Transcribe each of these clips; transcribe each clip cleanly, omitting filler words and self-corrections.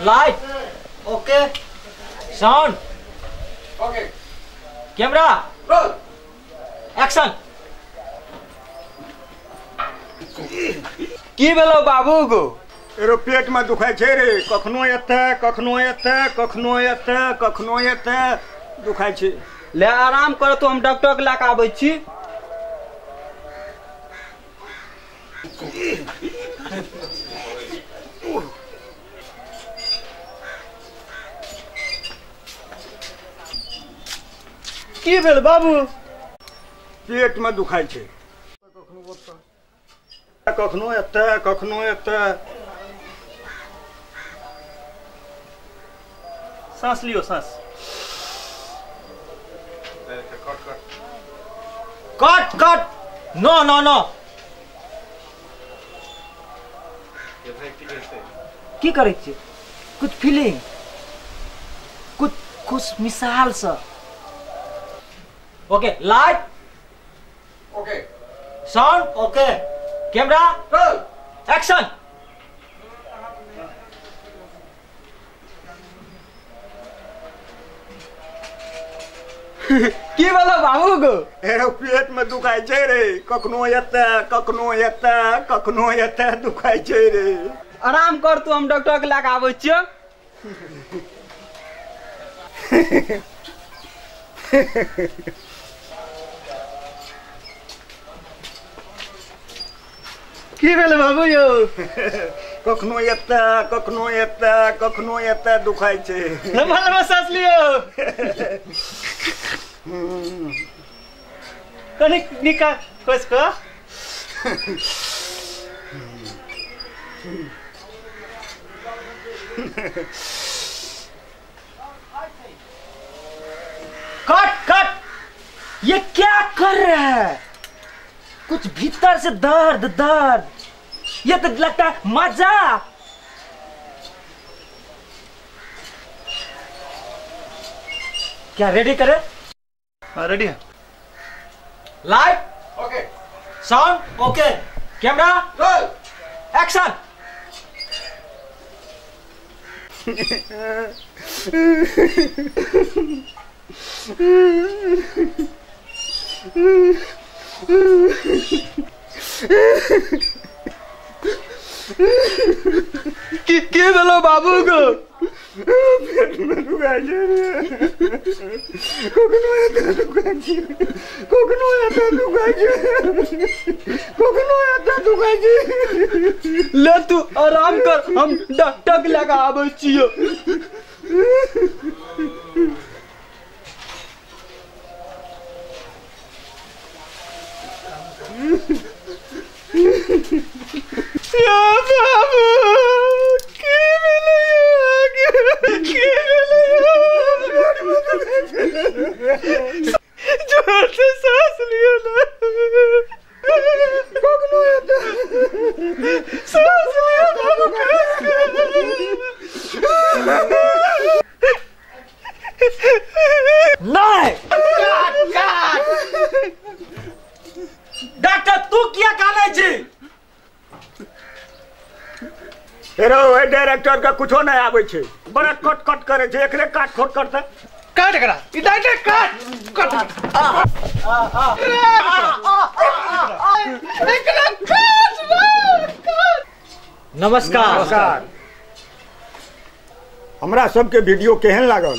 Light okay, sound okay, camera roll, action. की भेलो बाबू गो? एरो पेट में दुखाय छै रे, कखनो एते कखनो एते कखनो एते कखनो एते दुखाय छै। ले आराम कर तो हम डॉक्टर के लए आबै छी। की भेल बाबू? पेट में दुखाय छै, कखनो एते कखनो एते। सांस लियो, सांस। Cut cut, no no no. की करै छियै? कुछ फीलिंग, कुछ कुछ मिसाल से। Okay, light okay, sound okay, camera roll, action. की भेलो बाबू गो? एरो पेट में दुखाय छै रे, कखनो एते कखनो एते कखनो एते दुखाय छै रे। आराम कर तू, हम डॉक्टर के लए आबै छियो। की भेल बाबू यौ? कखनो एते कखनो एते कखनो एते दुखाय छै। लम्बा लम्बा सांस लियो। कनी निका कस क। कट कट, ये क्या कर रहा है? कुछ भीतर से दर्द दर्द, ये तो लगता है मजा। क्या रेडी करे? हाँ रेडी है। Light okay, sound okay, camera roll, action. की भेलो बाबू गो? पेट में दुखाय छै रे, कखनो एते दुखाय छै, कखनो एते दुखाय छै, कखनो एते दुखाय छै। ले तू आराम कर, हम डॉक्टर के लए आबै छियो। या बाबू की भेलै? की भेलै? जोर से सांस लियो ना, कखनो एते सांस लियो बाबू। नहीं काट डॉक्टर, तू किया कानै छी? हेरो डायरेक्टर के कुछो नहीं आबै छै, बड़ा कट कट करे छै, एकरे काट खोट करते। काट एकरा, ई डायरेक्टर काट कट एकरा काट काट। नमस्कार नमस्कार। हमरा सबके वीडियो केहन लागल?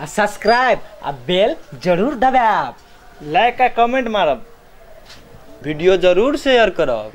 आ सब्सक्राइब आ बेल जरूर दबाब, लाइक आ कमेंट मारब, वीडियो जरूर शेयर करब।